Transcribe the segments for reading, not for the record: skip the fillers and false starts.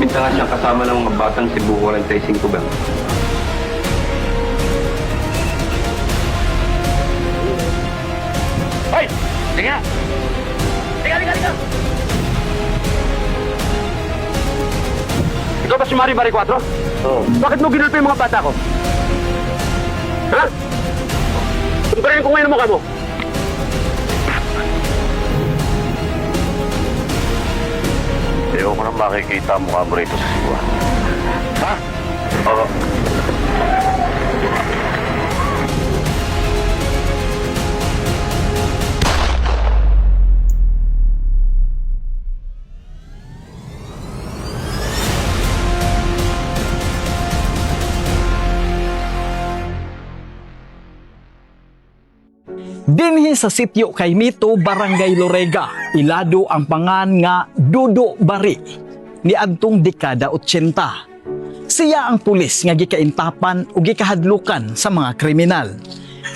Pinagbibintangan siyang kasama ng mga batang Cebu 45 ba? Hoy! Tingnan! Tingnan, tingnan, tingnan! Ikaw ba si Mario Baricuatro? Oo. Bakit mo ginulpi yung mga bata ko? Ha? Tumbarin ko ngayon ang mukha mo. Ayoko na makikita ang mukha mo rito sa Siwa. Ha? Oo. Dinhi sa sityo kay Mito, Barangay Lorega, ilado ang pangan nga Dudo Bari ni adtong dekada 80. Siya ang pulis nga gikaintapan o gikahadlukan sa mga kriminal.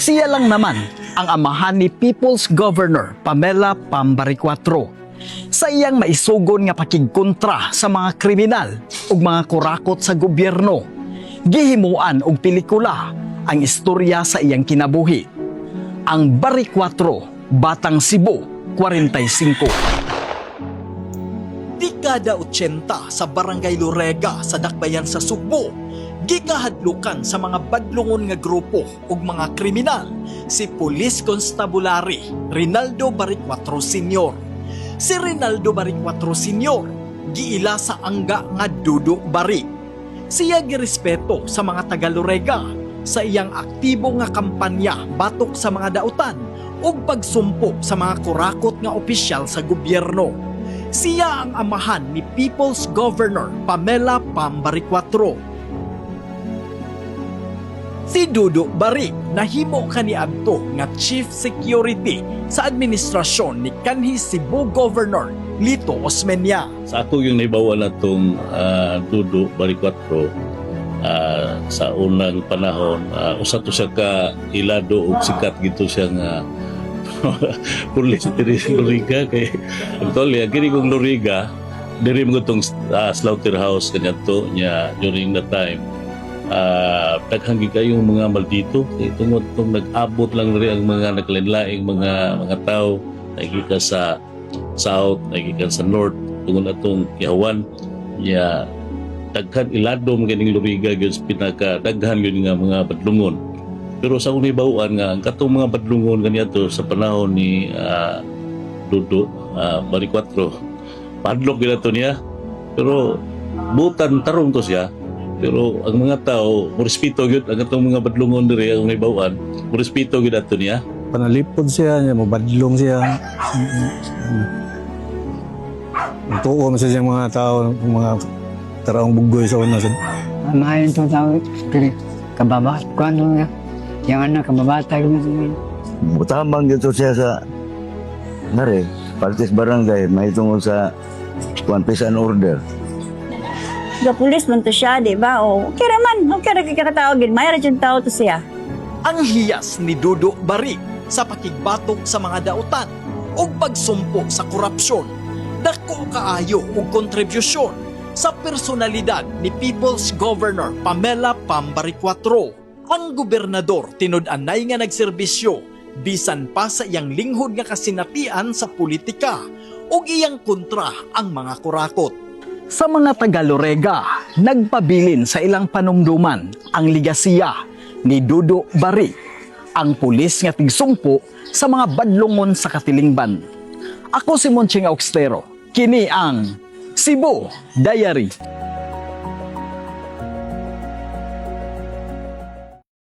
Siya lang naman ang amahan ni People's Governor Pamela Pambaricuatro. Sa iyang maisugon nga pakigkontra sa mga kriminal ug mga kurakot sa gobyerno, gihimuan og pelikula ang istorya sa iyang kinabuhi ang Bari 4, Batang Cebu, 45. Dekada 80 sa Barangay Lorega sa Dakbayan sa Sugbo, gikahadlukan sa mga badlongon nga grupo ug mga kriminal si Police Constabulary Rinaldo Baricuatro Sr. Si Rinaldo Baricuatro Sr. giila sa angga nga Dudo Bari. Siya girespeto sa mga taga Lorega sa iyang aktibo nga kampanya batok sa mga dautan ug pagsumpo sa mga kurakot nga opisyal sa gobyerno. Siya ang amahan ni People's Governor Pamela Pambaricuatro. Si Dudo Bari nahimo kaniadto nga Chief Security sa administrasyon ni kanhi Cebu Governor Lito Osmeña. Sa ako yung naibawa na itong Dudo Baricuatro sa unang panahon, usa to siya ka ilado og sikat gito siya nga pulis diri sa Loriga kay actually ang kini kong Loriga diri mo tong slaughterhouse kanya to nya during that time, daghan gid kayong mga maldito kay tungod tong nag-abot lang diri ang mga naglain-laing mga tao nagikan sa south, nagikan sa north tungod atong kihawan nya daghan ilado man ganing Loriga gyud sa pinaka daghan gyud nga mga badlungon. Pero sa akong nahibawaan nga ang katong mga badlungon kaniadto sa panahon ni Dudo Baricuatro, padlok gyud ato niya, pero butan tarong to siya, pero ang mga tao morespeto gyud ang katong mga badlungon diri. Ang nahibawaan, morespeto gyud ato niya. Panalipod siya, niya, mabadlong siya. Ang tuo man siya siyang mga tao, mga taraong buggoy sa una. Mahalin to tao, pero kababat ko ano nga. Yang anak kababata ko na. Tamang dito siya sa nare, Partis Barangay, may tungod sa one peace and order. Ga pulis man to siya, di ba? O, okay ra man, okay ra kay katao gid, may ra jud tao to siya. Ang hiyas ni Dudo Bari sa pakigbatok sa mga dautan ug pagsumpo sa korupsyon. Dako kaayo og kontribusyon sa personalidad ni People's Governor Pamela Pambaricuatro. Ang gobernador tinud-anay nga nagserbisyo bisan pa sa iyang linghod nga kasinatian sa politika ug iyang kontra ang mga kurakot. Sa mga taga-Lorega, nagpabilin sa ilang panumduman ang ligasiya ni Dudo Bari, ang pulis nga tigsumpo sa mga badlongon sa katilingban. Ako si Monching Augstero, kini ang Cebu Diary.